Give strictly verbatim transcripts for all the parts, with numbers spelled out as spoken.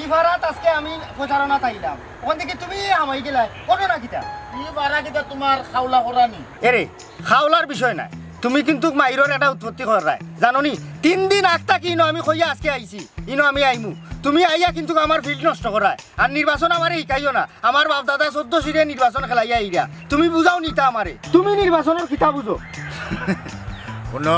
ই পাড়াত আজকে আমি প্রচারণাত আইলাম, ওখান থেকে তুমি হামাই গেলায়, ঘটনা কিতা? ই পাড়া কিতা তোমার খাওলা করানি? এরে, খাওলার বিষয় নায়, তুমি কিন্তু মাইরর একটা উৎপত্তি কররায়, জানো নি? তিন দিন আগ থাকি ইনো আমি কইয়া আজকে আইছি, ইনো আমি আইমু। তুমি আইয়া কিন্তু আমার field নষ্ট করায়। আর নির্বাচন আমারে হিকাইও না। আমার বাপ দাদায় চৌদ্দ সিরে নির্বাচন খেলাইয়া আইরা। তুমি বুঝাও নি ইতা আমারে। তুমি নির্বাচনর কিতা বুঝো? হুনো,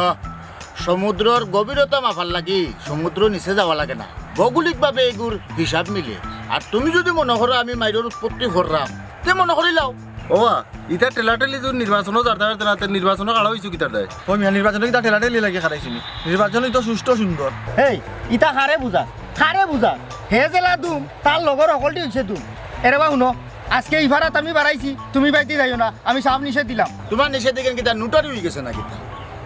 সমুদ্রর গভীরতা মাপার লাগি সমুদ্র নিচে যাওয়া লাগে না, ভৌগোলিকভাবে এগুর হিসাব মিলে। আর তুমি যুদি মনো করো আমি মাইরর উৎপত্তি কররাম, তে মনো করিলাও। ওবা, ইতা ঠেলাঠেলি যুদি নির্বাচনো যাইতে পারতে না, তে নির্বাচনো খাড়া অইছো কিতার দায়? ও মিয়া, নির্বাচনো কিতা ঠেলাঠেলি লাগি খাড়াইছি নি? নির্বাচন অইতো সুষ্ঠু সুন্দর। এই, ইতা কারে বুঝা? কারে বুঝা? হে যেলা দুম, তার লগর হকলটি অইছে দুম। এরে বা হুনো, আজকে ই পাড়াত আমি বাড়াইছি, তুমি বাইতে যাইও না, আমি সাফ নিষেধ দিলাম। তোমার নিষেধ দেখেন কিতা নুটারি অইগেছে না কিতা?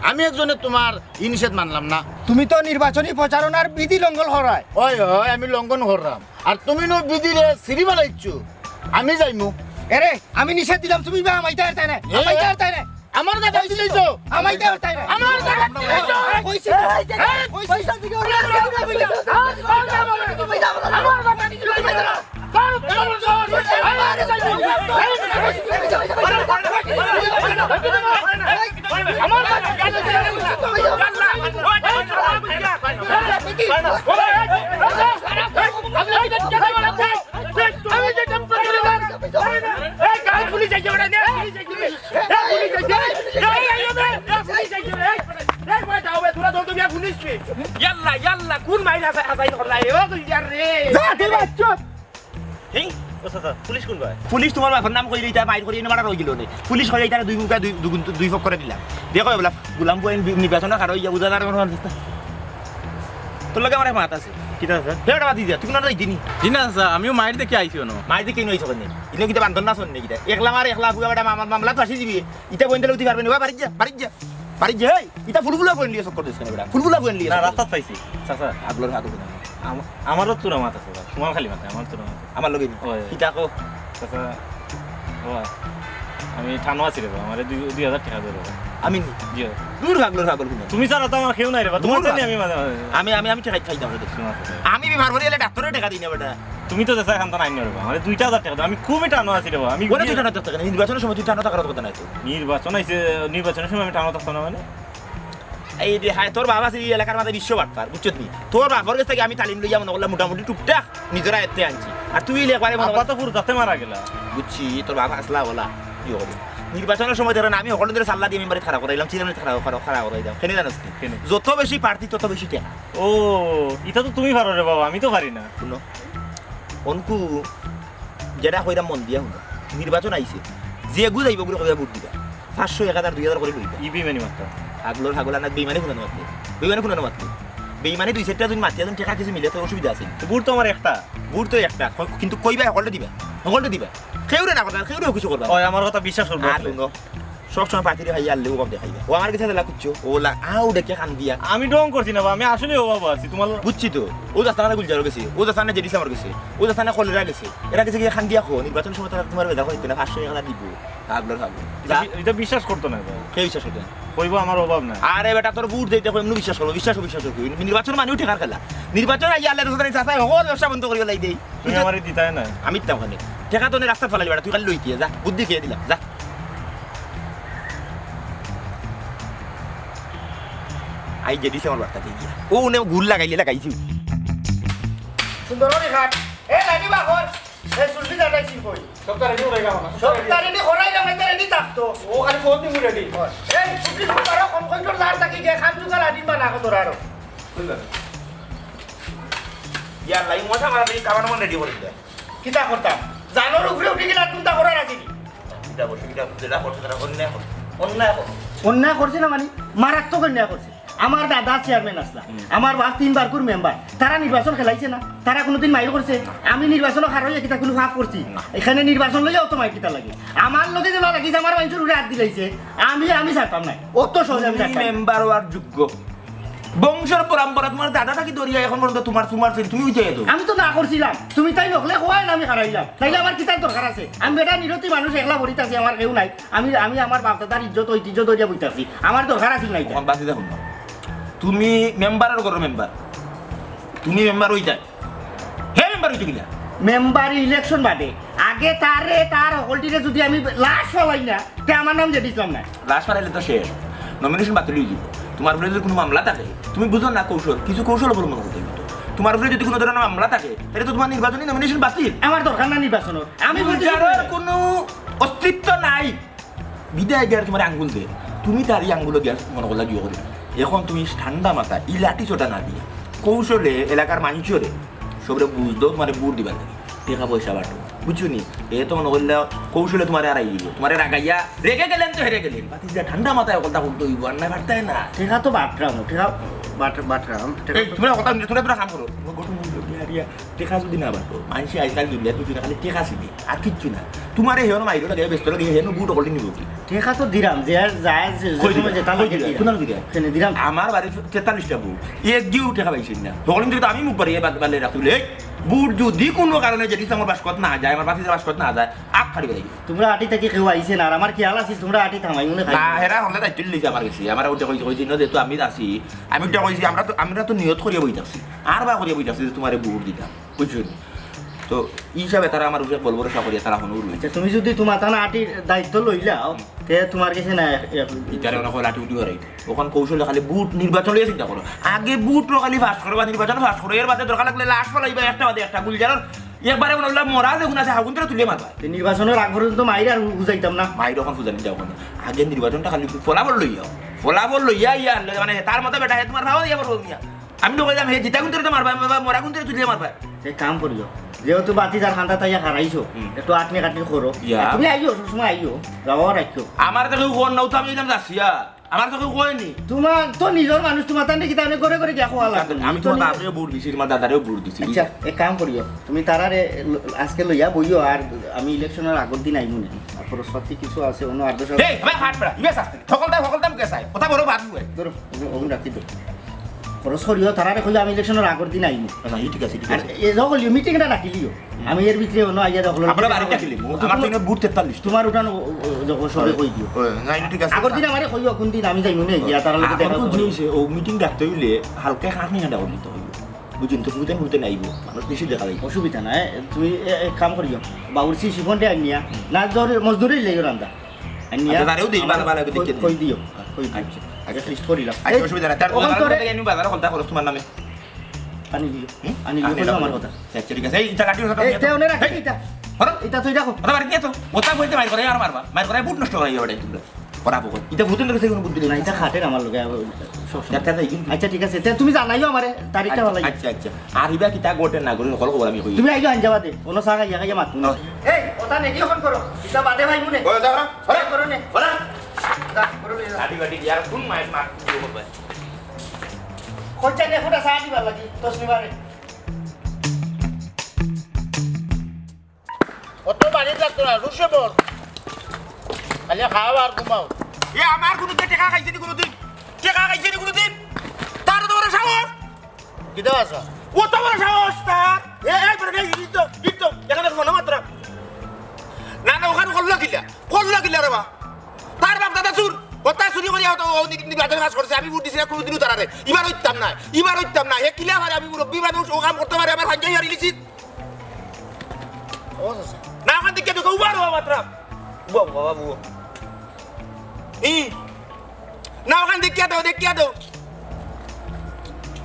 আমি একজনে তোমার ই নিষেধ মানলাম না। তুমি তো নির্বাচনী প্রচারণার বিধি লঙ্ঘন করায়। অয়, অয়, আমি লঙ্ঘন কররাম। আর তুমি নু বিধিরে ছিড়ি ফালাইছো। আমি যাইমু। এরে, আমি নিষেধ দিলাম, তুমি বা হামাইতে পারতায় না। এ? হামাইতে পারতায় না। আমার জাগা দিলাইছো। হামাইতে পারতায় না। আমার জাগা দিলাইছো। কইছি তো। এই, কইছি। ইয়াল্লা, ইয়াল্লা, কোন মাইর হাসাই, হাসাই করলা রে? ও তুই ইয়ার রে। যা, তুই বাচ্চা। হেই, ও চাচা, পুলিশ কোন ভাই? পুলিশ তোমার বাপর নাম কইলে ইতা মাইর করি এনে মারা রই গেল নে। পুলিশ কইলে ইতারে দুই মুখা দুই, দুই, দুই ফক করে দিলাম। দেখো এবলা, গোলাম পুয়া নির্বাচনে খাড়া অইয়া বুঝা যার কোনো মাত আছে। তোর লগে আমার এক মাত আছে। কিতা আছে? হে, ওটা বাদ দিয়া, তুই কোনো দিনি? জি না, চাচা, আমিও মাইর দেখি আইছি অনো। মাইর দেখি নইছো কেনে? ইনো কিতা বান্দর না শোন নি কিতা? একলা মার, একলা পুয়া বেটা মামলা, মামলা তো আসি দিবি। ইতা বইন দিলে উঠি পারবে না। বাড়ি যা, বাড়ি যা। বাড়ি যা, এই, ইতা ফুলফুলা বইন লিয়ে চক্কর দিস কেনে বেটা? ফুলফুলা বইন লিয়ে না, চক্কর দিস। রাস্তাত পাইছি, চাচা। আগলোর হাগল না। আম-, আমারও তো মাত আছে, চাচা। তোমার খালি মাত, আমার তো মাত। আমার লগে নি? ওই। কিতা কও? চাচা, ও, আমি টানো আছি রে বাবা, আমারে দুই, দুই হাজার টাকা দে রে বাবা। আমি নি? জি। দূর ভাগলো, ভাগলো কিনা? তুমি ছাড়া তো আমার কেউ নাই রে বাবা, তোমার দূর জানি ভাগ। আমি মাঝে মাঝে। আমি, আমি, আমি টাকা খাই দাও রে। তোমার কথা। আমি বিমার পড়ি এলে ডাক্তারে টাকা দিই না বেটা। তুমি তো চাচা খান্তা নাই রে বাবা, আমারে দুইটা হাজার টাকা দাও, আমি খুবই টানো আছি রে বাবা। আমি ওরে গিয়ে দুইটা হাজার টাকা নেই, নির্বাচনের সময় তুই টানো থাকার কথা নাই তো। নির্বাচন আইছে, নির্বাচনের সময় আমি টানো থাকতাম না মানে? এই যে হায়, তোর বাবা আছে এই এলাকার মাঝে বিশ্ব বাটপার, বুঝছত নি? তোর বাপর গেছ থাকি আমি তালিম লইয়া মনে করলাম মোটামুটি টুকটাক নিজের আয়ত্তে আনছি। আর তুই ইলে একবারে মনে আব্বা কর তো ফুরুতাতে মারা গেলা। বুঝছি, তোর বাবা আসলা বলা, কি হবে? নির্বাচনের সময় ধরেন আমি হকলদের সাল্লা দিয়ে মেম্বারে খাড়া করাইলাম, চেয়ারম্যানে খাড়া, খাড়া, খাড়া করাইলাম। কেনে জানোস নি? কেনে? যত বেশি প্রার্থী তত বেশি টাকা। ও, ইটা তো তুমি পারো রে বাবা, আমি তো পারি না। শুনো, অনকু যেটা কইরাম মন দিয়া শুনো, নির্বাচন আইছে, যে গু যাইব গুলো কইয়া ভোট দিবা, পাঁচশো, এক হাজার, দুই হাজার করে লইবা। ই বেইমানি মাত্র। আগলোর হাগল আনাত বেইমানি শুনানো মাত্র, বেইমানি শুনানো মাত্র। বেইমানি দুই চারটা দিন মাতিয়া দিন টেকা কিছু মিলে তো অসুবিধা আছে নি? ভোট তো আমার একটা। ভোট তো একটা, ক-, কিন্তু কইবা হকলটা দিবা, হকলটা দিবা। কেউরে না করবা, কেউরে কিছু করবা। ওই আমার কথা বিশ্বাস করবো আর আপনি। শুনো, সব সময় পার্টিরে ভাই আনলে ও ভাব দেখাইবে। ও আমার কাছে দিলা কুচ্ছু, ও লা-, আউ দেখে কান দিয়া। আমি ঢং করছি না বা, আমি আসলে অভাব আছি তোমার। বুঝছি তো, ও যাস্তা না গুলজারও গেছে, ও যাস্তা না জেডি সামর গেছে, ও যাস্তা না কলেরা গেছে। এরা গেছে গিয়ে কান দিয়া কো, নির্বাচন সময় তারা তোমার বেদা হইতে না, পাঁচশো টাকা দিব। ভাবলো, ভাবলো। এটা যা। বি-, এটা বিশ্বাস করতো না বা। কে বিশ্বাস করতো না? কইবো আমার অভাব নাই। আরে বেটা, তোর ভোট দিতে কই, এমনি বিশ্বাস করবো, বিশ্বাস, বিশ্বাস করবো। নির্বাচন মানেও টেকার খেলা। নির্বাচন আইয়া আল্লাহ রসুল চাচাই হকল ব্যবসা বন্ধ করিয়া লাই দেই। তুমি আমারে দিতায় না। আমি দিতাম ওখানে। টেকা তো নে রাস্তা ফালাই বেটা, তুই খালি লইতে যা, বুদ্ধি খেয়ে দিলাম, যা। আই জেডি সামর বার্তা দিয়ে গিয়া। ও উনি গুল লাগাইলে লাগাইছি। সুন্দর করে খাট। এ লাঠি বাহর। এ চুলটি দাঁড়াইছি কই? সবটা রেডি হয়ে গেল না। সবটা রেডি করাই না, এটা রেডি থাকতো। ও খালি ফোন দিব রেডি। এই চুলটি খুব বড়, কোন কোন তোর লার থাকি গিয়া খান চুকা লাঠি বানা কত আরো। বুঝলেন? ইয়ার লাই মোটা মারা দিয়ে কামান রেডি করে দিলে। কিতা করতাম? জানোর উপরে উঠে গেলে আর কোনটা করার আছে নি? কিতা বসে, কিতা যেটা করছে, তারা অন্যায় করছে। অন্যায় করছে। অন্যায় করছে না মানে? মারাত্মক অন্যায় করছে। আমার দাদা চেয়ারম্যান আসলা, হুম। আমার বাপ তিনবার করে মেম্বার, তারা নির্বাচন খেলাইছে না? তারা কোনোদিন মাইর করছে? আমি নির্বাচনও খারো হইয়া কিতা কোনো পাপ করছি? না। এখানে নির্বাচন লইয়া অত মাইর কিতা লাগে? আমার লগে যে লাগিছে, আমার মানুষের উপরে হাত দিলাইছে, আমি, আমি ছাড়তাম না। অত সহজে আমি তুমি ছাড়তাম না। মেম্বার হওয়ার যোগ্য। বংশর পরম্পরা তোমার দাদা থাকি ধরিয়া এখন পর্যন্ত তোমার, তোমার ছিল, তুমি উঠে যেত। আমি তো না করছিলাম, তুমি তাই নকলে হওয়ায় না আমি হারাইলাম, তাইলে আমার কিতার দরকার আছে? আমি বেটা নিরতি মানুষ, একলা ভরিত আছি, আমার কেউ নাই। আমি, আমি আমার বাপ দাদার ইজ্জত ঐতিহ্য ধরিয়া বইতাছি, আমার দরকার আছিল না এটা। এখন বাদ দিয়া দেখো না, তুমি মেম্বারর ঘরর মেম্বার, তুমি মেম্বার হইতায়, হে মেম্বার হইতে গিলা। মেম্বার ইলেকশন বাদে আগে তারে, তার হকলটিরে যদি আমি লাশ ফালাই না, তে আমার নাম জেডি ইসলাম না। লাশ ফালাইলে তো শেষ, নমিনেশন বাতিল হয়ে যাবে। তোমার উপরে যদি কোনো মামলা থাকে, তুমি বুঝো না কৌশল, কিছু কৌশল অবলম্বন করতে হবে তো। তোমার উপরে যদি কোনো ধরনের মামলা থাকে, তাহলে তো তোমার নির্বাচনী নমিনেশন বাতিল। আমার দরকার না নির্বাচনের, আমি বলছি গুলজারর কোনো অস্তিত্ব নাই। বিদায় গিয়ার তোমার আঙ্গুল দে, তুমি তার এই আঙ্গুলো গিয়া মনে করলা জুয়ো করে। এখন তুমি ঠান্ডা মাথা, ই লাঠি ছোটা না দিয়া, কৌশলে এলাকার মানুষরে সবরে বুঝ দাও, তোমার ভোট দিবার লাগে। টেকা পয়সা বাটো, বুঝছো নি? এ তো মনে করলে কৌশলে তোমার আড়াই দিব, তোমার রাগাইয়া রেগে গেলেন তো হেরে গেলেন। বাতি যা ঠান্ডা মাথায় কথা বলতে হইব, আর না পারতায় না। টেকা তো বাটরাম, টেকা বাট-, বাটরাম, টেকা এই, তো তোমরা কথা, তোমরা, তোমরা কাম করো, তোমার গঠন মূল্য বিহারিয়া টেকা যদি না বাটো, মানুষে আজকাল দুনিয়া তুই খালি টেকা চিনি, আর কিচ্ছু না। তোমার এই হেন মাইরো লাগে, ব্যস্ত লাগে, হেন বুট হকলটি নিব কি? টেকা তো দিরাম, যে আর যায়, যে, যে কই সময় দিবা? যেটা কই লাগে দিবা? দিরাম। কোন দিবা? কেনে দিরাম? আমার বাড়িত তেতাল্লিশটা বুট, এক দিও টেকা পাইছি না। হকলটি যদি আমি মুখ বাড়িয়ে বাদ-, বাড়িয়ে রাখতে বলি, এই বুট যদি কোনো কারণে যদি আমার বাস্কত না যায়, আমার বাতিজা বাস্কত না যায়, আখ ফাড়ি বেড়াই। তোমরা আটি থাকি কেউ আইছে না, আর আমার খেয়াল আছে তোমরা আটি থামাই মনে খাই। না, হেরা হলে দায়িত্ব লিছে আমার গেছে। আমার ওটা কইছে, কইছে, "ইনো যেহেতু আমি আছি, আমি ওটা কইছি, আমরা তো, আমরা তো নিয়ত করিয়া বই থাকছি, আর বা করিয়া বই থাকছি যে তোমারে বুট দিতাম।" বুঝছো নি? তো এই হিসাবে তারা আমার উপরে বল ভরসা করিয়া তারা হনো রইছে। আচ্ছা, তুমি যদি তোমার থানা আটির দায়িত্ব লইলাও, তে তোমার গেছে না এক-, এক-, ইতারে অনেক লাঠি উঠি হরাই। ওখান কৌশলে খালি বুট নির্বাচন লইয়া চিন্তা করো। আগে বুট লো খালি পাস করো বা নির্বাচন পাস করো, এর বাদে দরকার লাগলে লাশ ফালাইবা একটা বাদে একটা গুলজারর। একবারে মনে হইলো মরা যেগুন আছে, হাগুন তোরা তুলে মারবা। এই নির্বাচনের আগ পর্যন্ত মাইর আর বুঝাইতাম না। মাইর ওখান বুঝানি যাও না। আগে নির্বাচনটা খালি ফলাফল লইয়া। ফলাফল লইয়া ইয়া আনলে মানে তার মতো বেটা হে তোমার ভাও ইয়া করবো মিয়া। আমি তো কইলাম, হে জিতা গুনতে তো মারবা, মারবা, মরা গুনতে তুলে মারবা। এক কাম করিও, যেহেতু বাতি যার খান্দা তাইয়া হারাইছো, হুম। একটু আটনি কাটনি করো। ইয়া। তুমি আইও, সবসময় আইও, যাওয়াও রাখিও। আমার তো কেউ ফোন নাও, তো আমি এলাম যাচ্ছি, ইয়া। আমার তো কেউ কয়নি। তোমার তো নিজের মানুষ, তোমার তাহলে কি তাহলে করে করে গিয়া খোয়া লাগবে? আমি তো তোমার নিজে বাপরেও ভোট দিছি, তোমার দাদারেও ভোট দিছি। আচ্ছা, এক কাম করিও, তুমি তারারে ল-, আজকে লইয়া বইও, আর আমি ইলেকশনের আগের দিন আইমু নে। আর খরচপাতি কিছু আছে, অন্য আট দশ হাজার এই, আমার হাত বেড়া, ইবে শাস্তি। সকলটা, সকলটা মুখে চাই। কথা বড় বাদ হুয়ে। ধরো, ওগুন রাখি দেবো। খরচ করিও, তারারে কইও আমি ইলেকশনের আগের দিন আইমু। আচ্ছা, এই ঠিক আছে, ঠিক আর আছে। এ যখন লিও, মিটিংটা ডাকিলিও। আমি এর ভিতরে অন্য আইয়া দখল আমরা বাড়িটা কিলিমু। আমার তো এনে বুট তেতাল্লিশ। তোমার উঠানো, ও, ও, যখন সবে কই দিও। ও, না, এটা ঠিক আছে। আগের দিন আমারে কইও কোন দিন আমি যাইমু নে, গিয়া তারা লোকে দেখা করবো। ও মিটিং ডাকতে হইলে হালকা খাটনি খাটা করে দিতে হইব। বুঝুন তো, বুঝতে বুঝতে নাইব। মানুষ বেশি দেখা যাইব। অসুবিধা নাই, তুমি এ, এক কাম করিও। বাবুর্চি শিফনটা আনিয়া, না জোর মজদুরি লেগে রান্দা। আনিয়া আচ্ছা, তারেও দেই, ভালো, ভালো, কই, দেখে কই দিও, কই দিও। আচ্ছা, আচ্ছা। লিস্ট করিলাম। আচ্ছা, এই, অসুবিধা নাই। তার ওখান বাজার তোরে করতে গেলে আমি বাজারে হলতা খরচ তোমার নামে। আনি দিও। হুম? আনি দিও, আনি কইছো দিও। আমার কথা। আচ্ছা, ঠিক আছে। এই, ইটা কাটিও, এই, তে ওনে রাখি এই, ইটা। হলো? ইটা তুই রাখো। ওটা বাড়ি নিয়ে তো। ওটা বলতে মার করে আর মারবা। মার করে বুট নষ্ট করে যাবে তোমরা। ওরা বকত। ইটা ভূতের লোকের কোনো বুদ্ধি নেই। না, ইটা খাটের আমার লগে, আবার সব সময়। আচ্ছা, আচ্ছা, এই কিন্তু আচ্ছা, ঠিক আছে। তে তুমি জানাইও আমারে, তারিখটা আচ্ছা, ভালো লাগে। আচ্ছা, আচ্ছা। আর ইবা কিতা গোটের না করে, হল খবর আমি কই। তুমি আইও আনজাবাদে। ওনো সাগা ইয়া খাইয়া মাত। এই, ওটা নেকি এখন করো। ইটা বাদে ভাই মনে। ওই, দাঁড়া, দাঁড়া। করো নে। দাঁড়া। যা, করো নে, যা। লাঠি বাটি ইয়ার কোন মায়ের মার কি হবে? খোঁজা নে, খোঁজা সাহায্য ভালো লাগে। তসলিমারে। অত বাড়ি লাগতো না, রুশে বল। খালি খাও আর ঘুমাও। এ আমার কুনুদিন টেকা খাইছে নি কুনুদিন? টেকা খাইছে নি কুনুদিন? তার অত বড় সাহস! কিতা আছে? অত বড় সাহস তার! এ, এ, বেটা, এই, এই তো, এই তো, এখানে ফোন মাত্রা। না, না, ওখানে করলো কিলা? করলো কিলা রে বা? তার বাপ দাদা চুর। কথা চুরি করিয়া তো ও নি-, নির্বাচন পাস করছে। আমি ভোট দিছি না কুনুদিনও তারারে। ইবার অইতাম না, ইবার অইতাম না। হে কিলা পারে, আমি মুরব্বি মানুষ, ও কাম করতে পারে, আমার পাঞ্জাবি হারিয়ে লিছি। ও চাচা। না, ওখান থেকে ঢুকে উবার হওয়া মাত্রা। উবা, বাবা, উবা। ই। না, ওখান দেখিয়া দেও, দেখিয়া দেও।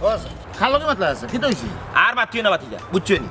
ও চাচা। খালো কি মাতলা আছে? কিতা অইছে? আর মাতিও না, বাতিজা, বুঝছো নি?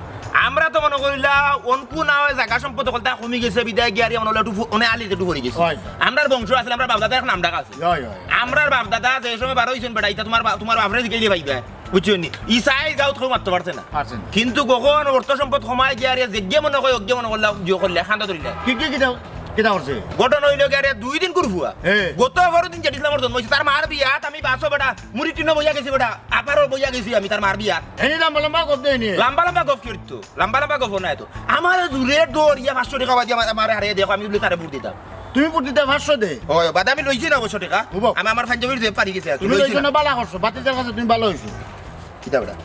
আমরা তো মনে করিলা, অনকু না হয় জাগা সম্পদ হকলতা কমি গেছে, বিদায় গিয়া আর মনে হলো একটু ফু-, মানে আলিতে একটু পড়ি গেছে। হয়। আমরার বংশ আছে, আমরার বাপদাদা এখন নামডাক আছে। হয়, হয়। আমরার বাপদাদা যে সময় বারো হইছেন বেটা, ইতা তোমার বা-, তোমার বাপরে জিকাইলে পাইবা। বুঝছো নি? ই সাইজ গাউত কেউ মারতে পারছে না। পারছে না। কিন্তু কখন অর্থ সম্পদ কমায় গিয়া আর যেগে মনে হয়, ওগে মনে করলা, জিও করলে, খান্দা ধরিলে। কি, কি, কিতা, কিতা করছে? ঘটনা হইল গিয়া আর দুই দিন কুরফুয়া। হে। গত বারো দিন জেঠি ইসলামর জন্ম হইছে, তার মার বিয়াত আমি বাসো বেটা, মুড়ি টিনো বইয়া গেছি বেটা, আপারও বইয়া গেছি আমি তার মার বিয়াত। এনে লম্বা লম্বা গপ দেয়নি। লম্বা লম্বা গপ কি করতো? লম্বা লম্বা গপ নাই তো। আমার জুরে ডর ইয়া পাঁচশো টেকা বাজি আমার, আমার হারিয়ে দেখো, আমি বলি তারে ভোট দিতাম। তুমি ভোট দিতে পাঁচশো দে। ওই, বাদে আমি লইছি না অবশ্য টেকা। হুবো। আমি আমার পাঞ্জাবির জেব ফারি গেছে আর কি, তুমি লইছি লইছো না। না, বালা করছো, বাতি যার কাছে তুমি ভালো হইছো। কিতা বেটা?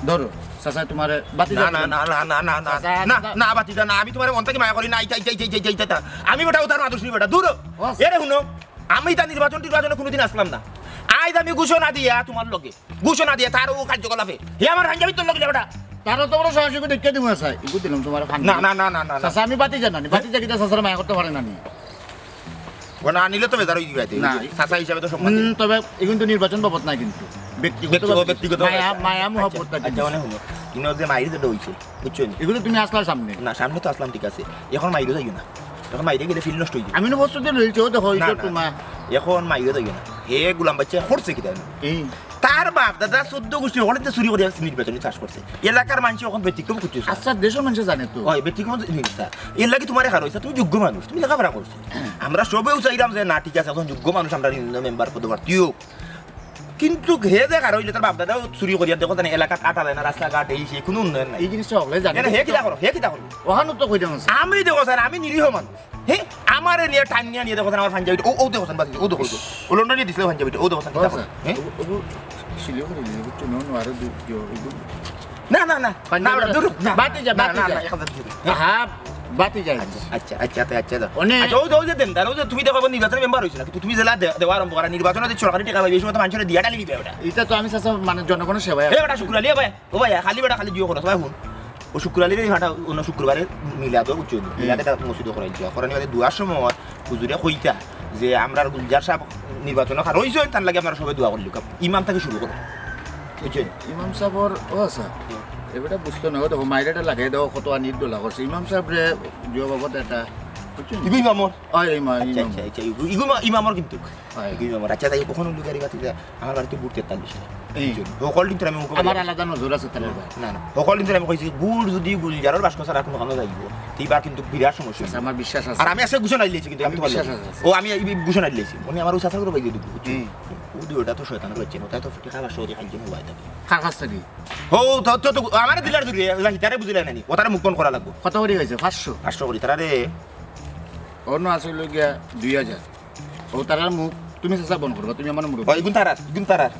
ধরো, চাচা তোমারে বাতি না, যার না, দিলাম। না, না, না, না, না। চাচা, না, চাচা। না, বাতি যা না, আমি তোমারে মন থেকে মায়া করি না, আইতা, আইতা, আইতা, আইতা, আইতা, আইতা। আমি বেটা উতার মানুষ নি বেটা, দূর। ও। এরে হুনো, আমি তা নির্বাচন টির্বাচনে কোনোদিন আসলাম না। আইজ আমি ঘোষণা দিয়া তোমার লগে, ঘোষণা দিয়া তার ও কার্যকলাপে, হে আমার পাঞ্জাবি তোর লগে বেটা। তারও তো বড় সাহস, এগু দেখিয়ে দিব, চাচা। এগু দিলাম তোমার পাঞ্জাবি। না, না, না, না, না, না। চাচা, আমি বাতি জানানি, বাতি যা কিতা চাচার মায়া করতে পারে না নি। ও না আনিলে তো বেজার হয়ে যাবে। না। চাচা হিসাবে তো সম্মান হুম, দিই। তবে এগুন তো নির্বাচন বাবদ না কিন্তু। ব্যক্তিগত ব্যক্তি-, ও, বাবদ। ব্যক্তিগত মায়া, বাবদ। মায়া আচ্ছা, মহব্বত না আচ্ছা, কিন্তু। মানে হুনো, ইনো যে মাইরি যেটা হইছে, বুঝছো নি? এগুলো তুমি আসলার সামনে। না, সামনে তো আসলাম, ঠিক আছে। এখন মাইরে যাইও না। এখন মাইরে গেলে ফিল নষ্ট হইবে। আমি না বস্তু দিয়ে লইছি, ও দেখো, ওই না, তো না। তোমার। এখন মাইরে যাইও না। হে গোলাম বাচ্চা করছে কি তাই না? এই। তার বাপ দাদা চোদ্দ গোষ্ঠী ওখানে তো চুরি করে নির্বাচনী চাষ করছে। এলাকার মানুষ এখন ব্যতিক্রম করছে, স্যার। আচ্ছা, দেশের মানুষ জানে তো। ওই ব্যতিক্রম জিনিস, স্যার। এর লাগি তোমার এখানে হয়েছে, তুমি যোগ্য মানুষ, তুমি লেখাপড়া করছো। আমরা সবেও চাইলাম যে না, ঠিক আছে, এখন যোগ্য মানুষ আমরা মেম্বার পদপ্রার্থী হোক। কিন্তু হে যে কারো হইলে তার বাপ দাদাও চুরি করিয়া দেখো জানে এলাকাত আটা যায় না, রাস্তাঘাট এই সেই কোনো উন্নয়ন নাই। এই জিনিসটা হকলে জানে। এনে হে কিতা করো, হে কিতা করো? ওখানে তো কইতাম আছে। আমি দেখো স্যার, আমি নিরীহ মানুষ। হে, আমারে নিয়ে টান নিয়ে নিয়ে দেখো স্যার, আমার পাঞ্জাবিটা, ও, ও দেখো স্যার, বাকি, ও দেখো, ও লন্ডনে দিছিল পাঞ্জাবিটা, ও দেখো স্যার, কিতা করো? হে? ও, ও, সিলিও করে দিলে, বুঝছো? নো, নো, আরো দু-, দু-, ও, না, না, না, না, পাঞ্জাবিটা ওটা দূর, না। বাতি যা, না, বাতি না, যা। না, এখন তো দূর। না। হ্যাঁ, বাতি যায়। আচ্ছা, আচ্ছা, আচ্ছা, আচ্ছা, আচ্ছা, আচ্ছা। অনেক আচ্ছা, ও, ও যে দেন, দাঁড়াও, যে তুমি দেখো, নির্বাচন মেম্বার হইছো না, কিন্তু তুমি জেলা দে-, দেওয়ার অম্ব করা, নির্বাচন হতে সরকারি টাকা পাইবে, এই সময় তো মানুষের দিয়া টানি নিবে ওটা। এটা তো আমি চাচা, মানে, জনগণের সেবায়। এ বেটা শুক্র আলী, এ ভাই, ও ভাই, খালি বেটা, খালি জিও করো, ভাই, হুন। ও শুক্র আলীর এই ভাটা, অন্য শুক্রবারে মিলাদ, বুঝছো? হুম। মিলাদে একটা মসজিদে করাই দিও। করানি বাদে দোয়ার সময় হুজুরে কইতা যে, আমরার গুলজার সাহেব নির্বাচন খার হইছে, তার লাগে আপনারা সবাই দোয়া করলি। ইমাম থেকে শুরু করো, বুঝছো? ইমাম সাহেবর, ও আচ্ছা, এবারে বুঝতো না, ও দেখো, মাইরেটা লাগাই দাও, কত আনির ডলা করছে। ইমাম সাহেব রে, জিও বাবদ এটা, বুঝছো? ইগু ইমামর? ওই ইমাম, আচ্ছা, ইমাম। আচ্ছা, আচ্ছা, ইগু, ইগু ইমা-, ইমামর কিন্তু। হয়। ইগু ইমামর। আচ্ছা, তাই কখন উল্লু গাড়ি বাতিজা? আমার বাড়িতে ভোট দিতে দিছে। এই। বুঝছো? সকল দিন তোর আমি মুখে আমার বলি। আলাদা নজর আছে তাহলে ভাই। না, না। সকল দিন তোর আমি কইছি, ভোট যদি গুলজারর বাক্স ছাড়া কোনো কানো যাইব, তুই বা কিন্তু বিরাট সমস্যা আচ্ছা, হইব। আমার বিশ্বাস আছে। আর আমি আজকে ঘোষণা দিয়েছি কিন্তু আমি আমি তোমার বিশ্বাস লগে। আছে। ও, আমি এই ঘোষণা দিয়েছি। উনি আমার ও চাচার করে বাইরে দিব, বুঝছো? হুম। ও দুই ওটা তো শয়তান রয়েছে, ওটা তো টেকা পাঁচশো করে খাইছে মোবাইল থেকে। কার কাছ থেকে? ও, তো, তো, তো, আমারে দিলার জুড়ে, ওটা হিতারে বুঝিলে না নি? ওটারে মুখ বন্ধ করা লাগবো। কত করে হয়েছে? পাঁচশো? পাঁচশো করে, তারা রে। অন্য আছে হইলো গিয়া দুই হাজার। ও তারার মুখ, তুমি চাচা বন্ধ করবা, তুমি আমার মুখ। ও, এগুন তারার, এগুন তারার।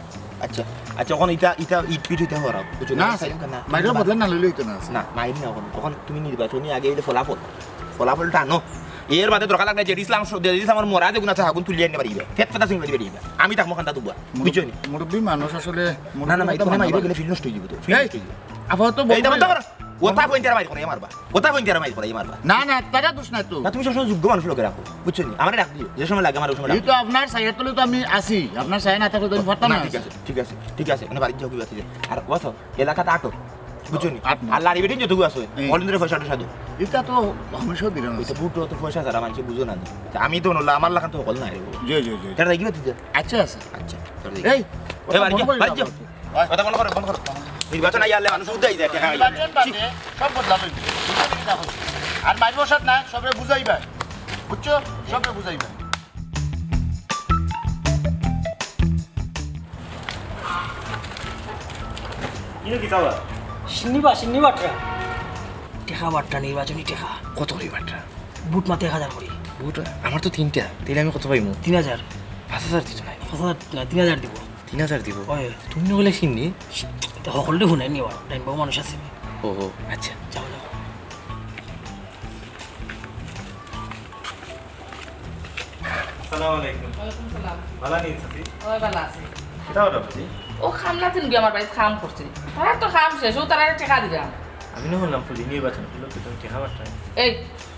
আচ্ছা, আচ্ছা, এখন ইটা, ইটা ইট পিট হইতে হওয়ার, বুঝছো না, না? আছে। সাইলেন্ট না। মাইরের বদলে না লইলে হইতো না, আছে। না, মাইর না এখন। এখন তুমি নির্বাচনী আগে হইলে ফলাফল, ফলাফলটা আনো। এর বাদে দরকার লাগলে জেডি ইসলাম স-, জেডি ইসলামর মরা যেগুন আছে, হাগুন তুলিয়া আনতে পারিবে। ফেত ফেতা সিং পারিবে। আমি তাক মখানটা দুবা। মুরব্বী, বুঝছো নি? মুরব্বী মানুষ আসলে, না, না, মুরব্বী মাইর, কথা তুমি মাইর মানবা। গেলে ফিল নষ্ট হয়ে যাবে তো, ফিল এই, নষ্ট হয়ে যাবে। আপাতত এই, বন্ধ বন্ধ করো। করো। ওটা পয়েন্টের মাইর করে মারবা। ওটা পয়েন্টের মাইর করে মারবা। না, না, তারা দোষ নাই তো। না, তুমি সবসময় যোগ্য মানুষ লোকে রাখো, বুঝছো নি? আমারে রাখ দিও, যে সময় লাগে আমার ওই সময় এই রাখো। তো আপনার সাইড তলে তো আমি আছি, আপনার সাইড না থাকলে তো আমি পারতাম না, না। ঠিক আছে, ঠিক আছে, ঠিক আছে, মানে বাড়ির যাও কি বাড়িতে যাও। আর ও আছো, এলাকাতে আটো, বুঝছো নি? আট না। আর লাড়ি বেটি যতগু আছে, হুম। অলিন্দ্রে পয়সা টয়সা দেও। এটা তো হামেশাও দিলাম ওই তো আছে। বুট তো পয়সা ছাড়া মানুষ বুঝো না নি। তা আমি তো হলো আমার লাখান তো হকল নাই রে বাবা। জি, জি, জি। তারা কি বাড়িতে যাও? আচ্ছা, আচ্ছা। আচ্ছা, তারা দেখি। এই, এ, বাড়ি ওটা যা, বন্ধ করে বাড়ি যা। দাও। ওটা বন্ধ করো, বন্ধ করো। নির্বাচন আইয়া আনলে মানুষ উদ্ধার হয়ে যায়, টেকা খাইয়া। নির্বাচন বাদে সব বদলাবে। বুঝলি কি না? আর মাইর বসাত না, সবরে বুঝাইবা। বুঝছো? সবরে বুঝাইবা। ইনো কিতা বা? সিন্নি বা, সিন্নি বাটরা। টেকা বাটরা, নির্বাচনী টেকা। কত করি বাটরা? বুট মাতে এক হাজার করি। বুট? আমার তো তিনটা, তাইলে আমি কত পাইমু? তিন হাজার। পাঁচ হাজার দিতো না। পাঁচ হাজার দিতো না, তিন হাজার দিবো। তিন হাজার দিবো? অয়। তুমি না কইলা চিনি? ইতা হকলরে হুনাই নিও, ডাইন বাবু মানুষ আছে। ও, ও, আচ্ছা। যাও, যাও। আসসালামু আলাইকুম। ওয়ালাইকুম সালাম। ভালা নি চাচি? অয়, ভালা আছি। কিতা অইলো চাচি? অউ কামলা তিনগু আমার বাড়িত কাম করছে। তারার তো কাম শেষ, অউ তারারে টেকা দিরাম। আমি না হুনলাম ফুলি নির্বাচন অইলো, তুমি টেকা পাঠাই। এই,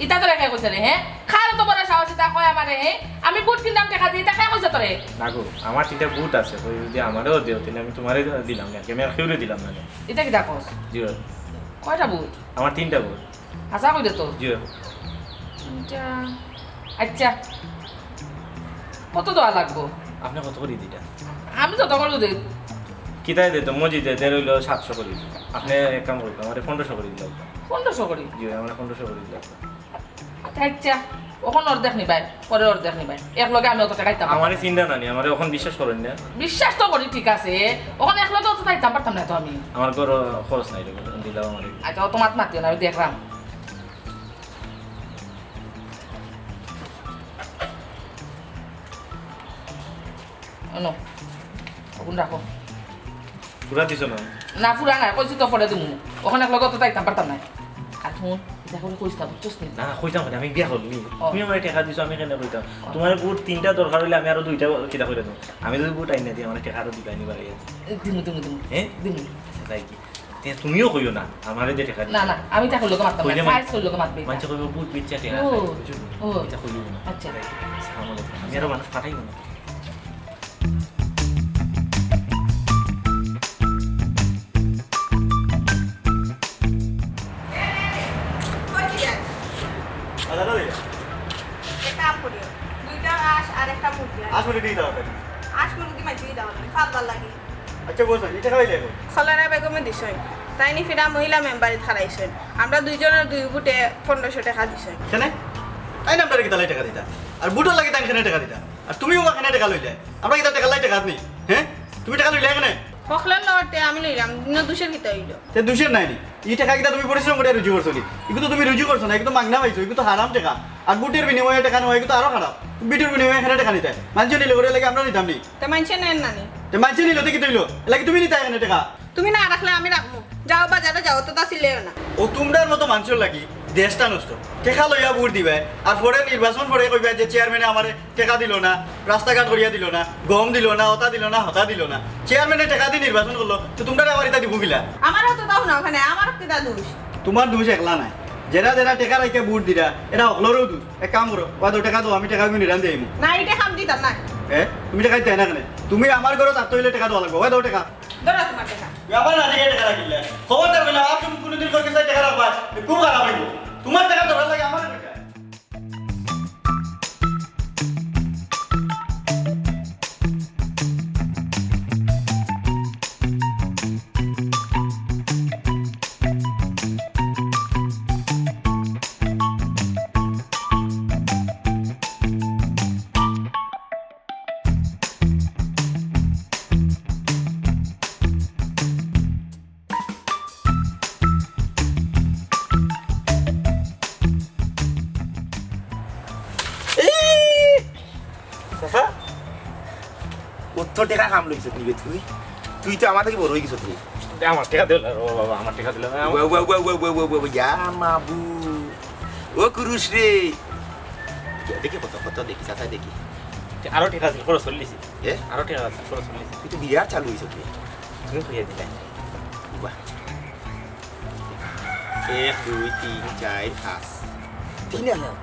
ইতা তোরে কে কইছে রে, হে? কার অত বড় সাহস ইতা কয় আমারে, হে? আমি ভোট কিনরাম টেকা দি, ইতা কে কইছে তোরে? না গো, আমার তিনটা ভোট আছে, কই যদি আমারেও দেও, তাইলে আমি তুমারে দিলাম না, আমি আর কেউরে দিলাম না। ইতা কিতা কস? জি অয়। কয়টা ভোট? আমার তিনটা ভোট। হাছা কইরে তো? জি অয়। তিনটা। আচ্ছা। কত দেওয়া লাগবো? আপনে কত করি দিতা? আমি যত করি দেই। কিতায় দে তো, মসজিদে দের অইলো সাতশো করি। আপনে এক কাম করইন, আমারে পনেরোশো করি দিলাও। পনেরোশো করি? জি অয়, আমারে পনেরোশো করি দিলাও। আচ্ছা, অখন অর্ধেক নিবায়, পরে অর্ধেক নিবায়। একলগে আমি অত টেকা দিতাম পারতাম না। আমারে চিন্তা নানি, আমারে অখন বিশ্বাস করইন না। বিশ্বাস তো করি, ঠিক আছে। অখন একলগে অত দিতাম পারতাম না তো আমি। আমার ঘরো খরচ নাই রে, দিলাও আমারে। আচ্ছা, অত মাত মাতিও না, আমি দেখরাম। অনো, অগুন রাখো। পুরা দিছো না? না, পুরা নায়, কইছি তো পরে দিমু। অখন একলগে অত দিতাম পারতাম না। আর হুন, ইতা করি কইস না, বুঝছস নি? না, কইতাম কেনে, আমি বিয়া করমু। ও। তুমি আমারে টেকা দিছো, আমি কেনে কইতাম? ও। তুমার ভোট তিনটা দরকার অইলে আমি আরো দুইটা কিতা করি দিমু। আমি যদি ভোট আইনা দেই, আমারে টেকা আরো দিবায় নি বাড়াইয়া। এ, দিমু, দিমু, দিমু। হে? দিমু। আচ্ছা, তাই কি? তে তুমিও কইও না, আমারে যে টেকা দিছো। না, না, আমি তা করলে তো মাততাম না, কইলে মান-, সাইজ করলে তো মাতবে। মানষে কইবো ভোট বেচিয়া টেকা ও, খায়, বুঝছো? ও। ইতা কইও না। আচ্ছা। আসসালামু আলাইকুম। আমি আরো মানুষ পাঠাইমু না। কই দিলেন? আচ্ছা, দাদা, দিলাম। এক কাম করিও, দুইটা আস আর একটা মুরগি আন। আস মুরগি দিতা পারতাম। আস মুরগি মানষে দিতা পারতাম, ফালবার লাগি। আচ্ছা, বস, এই টেকা পাইলে এখন? খলেরা বেগমে দিছইন। তাইন ফিরা মহিলা মেম্বারিত খাড়াইছইন। আমরা দুইজনর দুই ভোটে পনেরোশো টেকা দিছইন। কেনে? তাইন আমরারে কিতার লাগি টেকা দিতা? আর ভোটর লাগি তাইন কেনে টেকা দিতা? আর তুমিও বা কেনে টেকা লইলে? আমরা কিতা টেকার লাগি টেকা নি? হে? তুমি টেকা লইলে কেনে? হকলর লগতে আমি লইলাম, ইনো দুষর কিতা অইলো? তে দুষর নায় নি? ই টেকা কিতা তুমি পরিশ্রম করিয়া রুজি করছো নি? ইগু তো তুমি রুজি করছো না, ইগু তো মাগনা পাইছো, ইগু তো হারাম টেকা। আর ভোটর বিনিময়ে টেকা নেওয়া, ইগু তো আরো খারাপ। ভোটর বিনিময়ে কেনে টেকা নিতায়? মানষে নিলে করি এর লাগি আমরা নিতাম নি? তে মানষে নেইন না নি? তে মানষে নিলো তে কিতা অইলো? এর লাগি তুমি নিতায় কেনে টেকা? তুমি না রাখলে আমি রাখমু। যাও বাজারো যাও, অততা চিল্লাইও না। অউ তুমরার মতো মানষর লাগি দেশটা নষ্ট। টেকা লইয়া ভোট দিবায়, আর পরে নির্বাচন পরে কইবায় যে চেয়ারম্যানে আমারে টেকা দিলো না, রাস্তাঘাট করিয়া দিলো না, গম দিলো না, অতা দিলো না, হতা দিলো না। চেয়ারম্যানে টেকা দি নির্বাচন করলো, তে তুমরারে আবার ইতা দিবো কিলা? আমারও তো দাও না ওখানে, আমারও কিতা দুষ? তুমার দুষ একলা নায়, যেরা যেরা টেকা রাখিয়া ভোট দিরা, এরা হকলরও দুষ। এক কাম করো, অউ দেও টেকা দেও, আমি টেকা নিরান দেই। না, ইটা কাম দিতাম না। এ, তুমি টেকা দিতায় না কেনে? তুমি আমার ঘরো থাকতে অইলে টেকা দেওয়া লাগবো। অউ দেও টেকা। ধরো তুমার টেকা। তুই আবার না দেখে টেকা রাখিলে। খবরদার কইলাম, আর তুমি কুনুদিন কই গেছে টেকা রাখবা, খুব খারাপ অইবো। তুমার টেকা ধরার লাগি আমার কইতা। এই! চাচা, অত টেকা কাম লইছত নি বে তুই? তুই তো আমার থাকি বড় অই গেছত রে। দে আমার টেকা দিল, ও বাবা, আমার টেকা দিল না। ওয়া, ওয়া, ওয়া, ইয়া মাবু। ও কুরুশ রে। দেখি কত, কত দেখি, চাচা দেখি। আরো টেকা আছিল, খরচ চল্লিশ। এ? আরো টেকা আছিল, খরচ চল্লিশ। তুই তো বিরাট চালু অইছত রে। তুমি কইয়া দিলে। বাহ। এক, দুই, তিন, চাইর, পাঁচ। তিন হাজার।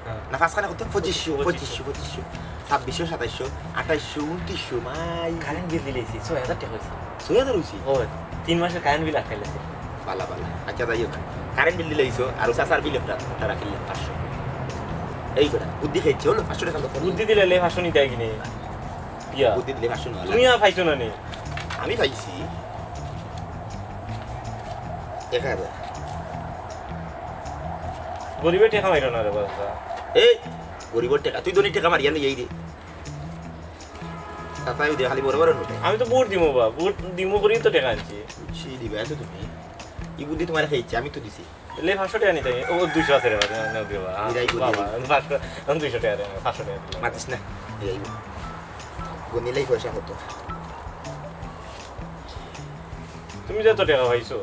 হ্যাঁ। না, পাঁচখানে কত? পঁচিশশো, পঁচিশশো। পঁচিশশো, পঁচিশশো। ছাব্বিশশো, সাতাইশশো, আঠাইশশো, ঊনত্রিশশো, মাই। কারেন্ট বিল দিলাইছি, ছয় হাজার টেকা অইছে। ছয় হাজার অইছে? অয়, তিন মাসর কারেন্ট বিল আটকাইলাইছে। বালা, বালা। আচ্ছা, যাই হোক। কারেন্ট বিল দিলাইছো, আর চাচার বিল একটা, একটা রাখিলে পাঁচশো। এই কটা, বুদ্ধি খাইছে, অইলো, পাঁচশো টেকা দরকার। বুদ্ধি দিলে লে পাঁচশো নিতায় কিনে। ইয়া। বুদ্ধি দিলে পাঁচশো না। তুমি আর পাইছো না নি? আমি পাইছি। এক হাজার। গরিবে টেকা মাইরো না রে বাবা। এই, গরিবর টেকা, তুই ধনী টেকা মারিয়া লই আই রে। চাচাই উদে খালি বড় বড় নোট। আমি তো ভোট দিমু বা, ভোট দিমু করি তো টেকা আনছি। সেই দিবে, আছো তুমি। ই বুদ্ধি তুমারে খাইছে, আমি তো দিছি। লে পাঁচশো টেকা নিতে, ও দুইশো আছে রে বাবা, না, না, দিও বাবা। দিলাই বুদ্ধি। বাবা, আমি পাঁচশো, আমি দুইশো টেকা দেবো, পাঁচশো টেকা দিলাম। মাতিস না, দিলাই বুদ্ধি। গনিলাই পয়সা কত? তুমি যত টেকা পাইছো।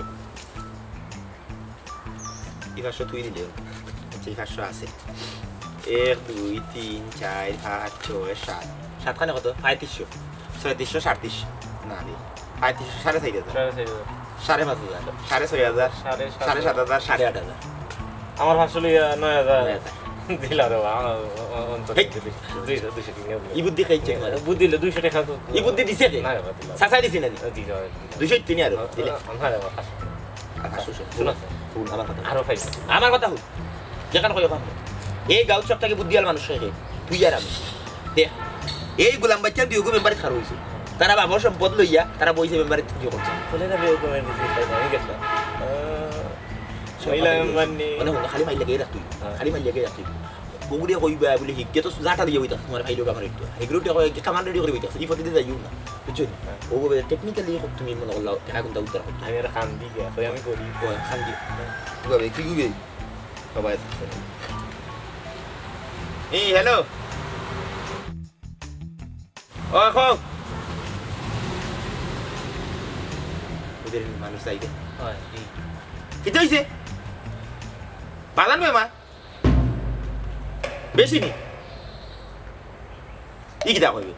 ই পাঁচশো তুই দিলে। আচ্ছা, ই পাঁচশো আছে। এক, দুই, তিন, চাইর, পাঁচ, ছয়, সাত। সাতখানে কত? পঁয়ত্রিশশো। ছয়ত্রিশশো, সাতত্রিশশো। না রে, পঁয়ত্রিশশো, সাড়ে চাইর হাজার। সাড়ে চাইর হাজার। সাড়ে পাঁচ হাজার, সাড়ে ছয় হাজার, সাড়ে সাত সাড়ে সাত হাজার, সাড়ে আট হাজার। আমার পাঁচশো লইয়া নয় হাজার। নয় হাজার। দিলা রে বাবা, আমার অ-, অ-, অন্তত হেই। দুইশো, দুইশো, দুইশো টেকা দিলা। ই বুদ্ধি খাইছে তোমার। বুদ্ধি দিলে দুইশো টেকা তো। ই বুদ্ধি দিছে কে? না রে বাবা, দিলা। চাচায় দিছে না নি? দিলা, দিলা। দুইশো তিন আরো, দিলা। না রে বাবা, পাঁচশো। আর পাঁচশো। শুন, শুন, আমার কথা। আরো পাইছি। আমার কথা হুন। যেখান কই ওখান। এই গাঁওত সব থাকি বুদ্ধিআলা মানুষ কে? তুই আর আমি। দেখ, এই গোলাম বাইচ্চার বিয়োগ মেম্বারে খার হইছে। তারা বাবার সম্পদ লইয়া, তারা বইছে মেম্বারে ইয়ে করছে। বলে না বিয়োগ মেম্বার দিছে, তাই না? আমি গেছিলাম। আহ, মহিলা মেম্বার নি। মানে, খালি মাইর লাগিয়া রাখ তুই। হ্যাঁ। খালি মাইর লাগিয়া রাখ তুই। বগুড়িয়া কইবা বলে, হিগে তো জাটা দিয়া বইতা, তোমার ভাই লোক আমার একটু। হিগরু টেকা কয়, কামান রেডি করে বইতা। ই পথে দিয়ে যাইও না। বুঝছো নি? হ্যাঁ। ও বলে, technically তুমি মনে করলাও, টেকা কোনটা উদ্ধার করতে। আমি আর খান দি গিয়া, কই আমি করি। ও, খান দি। হ্যাঁ। কিভাবে? কি কইবে? সবাই আছে। এই, হ্যালো। ও, কও। ওদের মানুষ চাইবে। হয়, এই। কিতা হইছে? বাজান বে মা। বেশি নি? ই কিতা কইবে?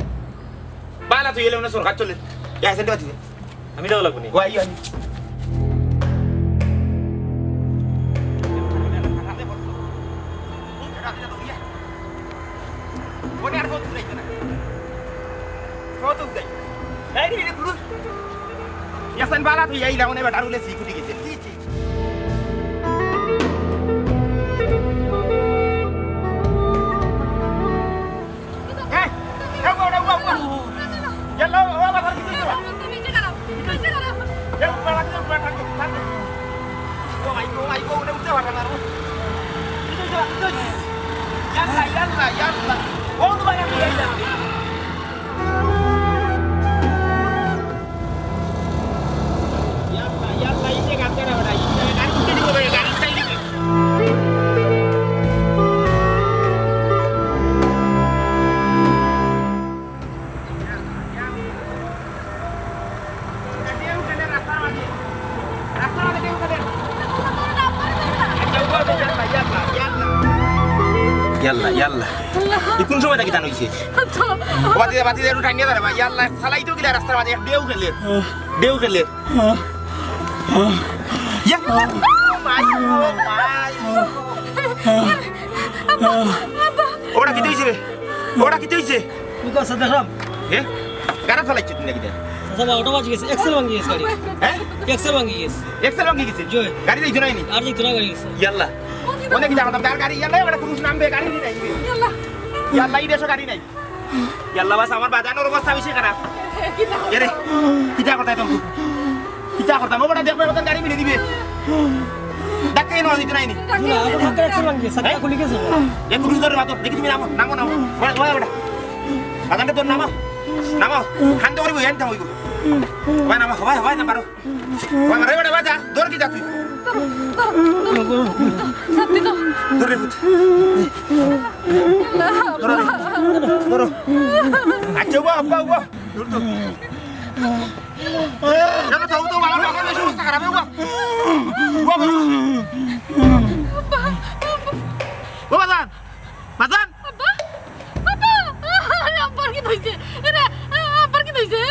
বালা তুই এলে মানে সরকার চলে। ইয়া, সেটা বাতিছে। আমি দেওয়া লাগবো নি? Y, Y. ওনে আর কত যাইতে না। কত যাই? এই রে, রে, পুরুষ। ইয়াসান বালা তুই আইলা, ওনে বেটার উলে সিকুটি গেছে। ছি, ছি। এই, এই, উবা, উবা, উবা, উবা। ইয়াল্লা, ও বাবা, কি হইছে? এই, উবা, রাখো, উবা, রাখো, রাখো। ও মাই গো, মাই গো, উঠে, উঠে, উঠে, উঠে। কি হইছে? কি হইছে? ইয়াল্লা, ইয়াল্লা, ইয়াল্লা। ও, উবা, রাখো, ইয়াল্লা। ইয়াল্লা, ইয়াল্লা, এই যে গাড়ি চালা বেটা, এই যে গাড়ি উঠে দিব বেটা, গাড়ি উঠাই দিবে। ইয়াল্লা, ইয়াল্লা। ই কোন সময় থাকি টান হইছে? বাতি দে, বাতি দে, একটু টানিয়া ধরে, ভাই। ইয়াল্লা, চালাই তো কিলা রাস্তার মাঝে, ঢেউ খেলে, ঢেউ খেলে। ইয়া! মাই গো, মাই গো। ওটা কিতা হইছে রে? ওটা কিতা হইছে? ঠিক আছে, দেখলাম। এ? গাড়ি চালাইছো তুমি নাকি? আচ্ছা, বা, ওটা বাজি গেছে, এক্সেল ভাঙি গেছে গাড়ি। হ্যাঁ? এক্সেল ভাঙি গেছে। এক্সেল ভাঙি গেছে? জি। গাড়ি যাইতো নাইনি? আর যাইতো না, গাড়ি গেছে। ইয়াল্লা। ওনে কিতা করতাম? তার গাড়ি ইয়াল্লা, ওটা পুরুষ নামবে, গাড়ি নাই। ইয়াল্লা। ইয়াল্লা, এই দেশে গাড়ি নাই। ইয়াল্লা বাস, আমার বাজানোর অবস্থা বেশি খারাপ। কিতা? এরে, কিতা করতাম তুমি? কিতা করতাম? ও বেটা দেখবে, ওদের গাড়ি মিলে দিবে। ডাক্তার এনে দিতে নাইনি। না, আমার হাতের এক্সরে ভাঙি গেছে, চাকা খুলে গেছে। এ পুরুষ ধরে মাতো, দেখি তুমি নামো, নামো, নামো। ওরা, ওরা, ওরা। বাজানটা তোর নামো। নামো। খান তো করিব, এন থাম হইব। ওরা নামো, হবাই, হবাই না পারো। ওরা মারে, ওরা, ওরা, যা। ধর কি যা তুই? ধর, ধর, ধর। সত্যি তো। ধর রে পুত। ধরো, ধরো। আচ্ছা, উবা, উবা, উবা। ধর তো। কেন তো, তো, বাবা, বাবা, বেশি অবস্থা খারাপ, উবা। উবা, বাবা। ও বাজান, বাজান। আব্বা, আব্বা, আরে আব্বার কিতা হইছে? এরে, আব্বার কিতা হইছে?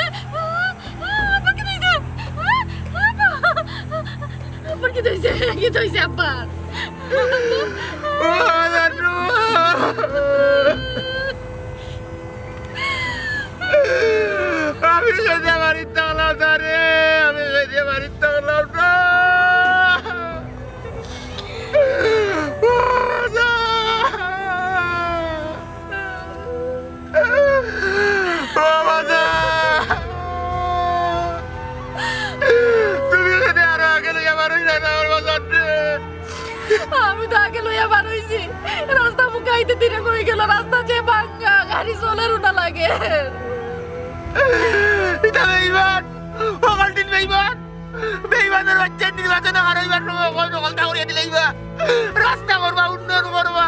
আব্বার কিতা হইছে? আব্বা, আব্বার কিতা হইছে? কিতা হইছে আব্বার? ও বাজান রে। আমি যদি বাড়িত থাকলাম না রে, আমি যদি বাড়িত থাকলাম না। ও বাজান! ও বাজান! তুমি যদি আরো আগে লইয়া বারোই না, আমার বাজান রে। আমি তো আগে লইয়া বার হইছি। রাস্তা মুখে আইতে দিনে কই গেল, রাস্তা যে ভাঙ্গা, গাড়ি চলের না লাগে। ইটা বেইমান, ও মালটিন বেইমান। বেইমানের বাচ্চা নির্বাচনে হারাইবার সময় কই নকলতা করিয়া দিলাইবা। রাস্তা করবা, উন্নয়ন করবা।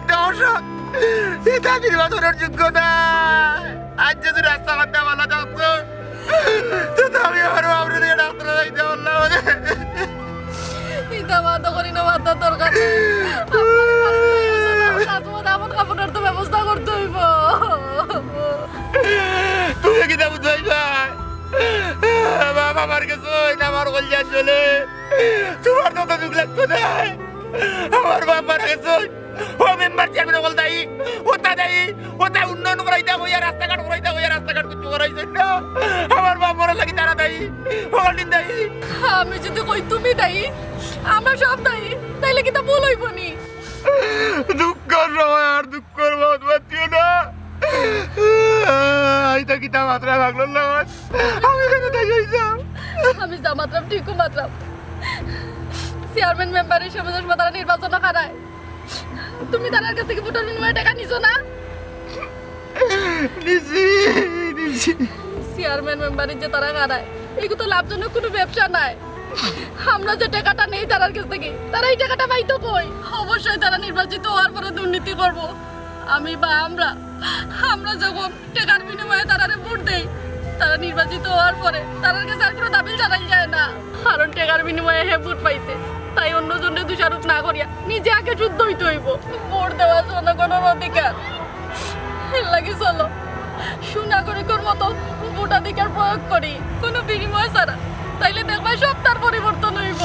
ইটা অসৎ। ইটা নির্বাচনের যোগ্য না। আজ যদি রাস্তাঘাটটা ভালা থাকতো, তো, তো আমি আমার বাপরে নিয়া ডাক্তার দেখাইতাম পারলাম। ইতা বাদ করি না, বাদ দরকার নাই। আপনার বাড়িত লইয়া যাও, তার মধ্যে এমন কাপড়ের তো ব্যবস্থা করতে হইব। তুই কিতা বুঝাইবা? বাপ আমার কাছে হইন, আমার কলজা চলে। তোমার তো দুঃখ লাগতো না। আমার বাপ মারা গেছে। ও মেম্বার চেয়ারম্যান অকল দায়ী, ওটা দায়ী, ওটা উন্নয়ন করাইতা কইয়া, রাস্তাঘাট করাইতা কইয়া, রাস্তাঘাট কিছু করাইছে না। আমার বাপ মরার লাগি তারা দায়ী, অকল দিন দায়ী। আমি যদি কই তুমি দায়ী, আমরা সব দায়ী, তাইলে কিতা ভুল হইব নি? দুঃখর সময় আর দুঃখর মত মাতিও না। আইতা কিতা মাতরা লাগলো না। আমি কেন দায়ী হইতাম? আমি যা মাতরাম ঠিকও মাতরাম। চেয়ারম্যান মেম্বারের সমাজের মাতারা নির্বাচন খারায়। তুমি তারার কাছ থেকে ভোটের বিনিময়ে টাকা নিছো না? নিছি, নিছি। চেয়ারম্যান মেম্বারের যে তারা খারায়, এগু তো লাভজনক কোনো ব্যবসা নাই। আমরা যে টাকাটা নেই তারার কাছ থেকে, তারা এই টাকাটা পাইতো কই? অবশ্যই তারা নির্বাচিত হওয়ার পরে দুর্নীতি করব। আমি বা আমরা, আমরা যখন টাকার বিনিময়ে তারারে ভোট দেই, তারা নির্বাচিত হওয়ার পরে তারার কাছে আর কোনো দাবি জানাই যায় না, কারণ টাকার বিনিময়ে হে ভোট পাইছে। তাই অন্যজনরে দোষারোপ না করিয়া নিজে আগে শুদ্ধ হইতে হইব। ভোট দেওয়া জনগণের অধিকার। এর লাগি চলো, সুনাগরিকর মতো ভোটাধিকার প্রয়োগ করি, কোনো বিনিময় ছাড়া। তাইলে দেখবা সবটার পরিবর্তন হইব।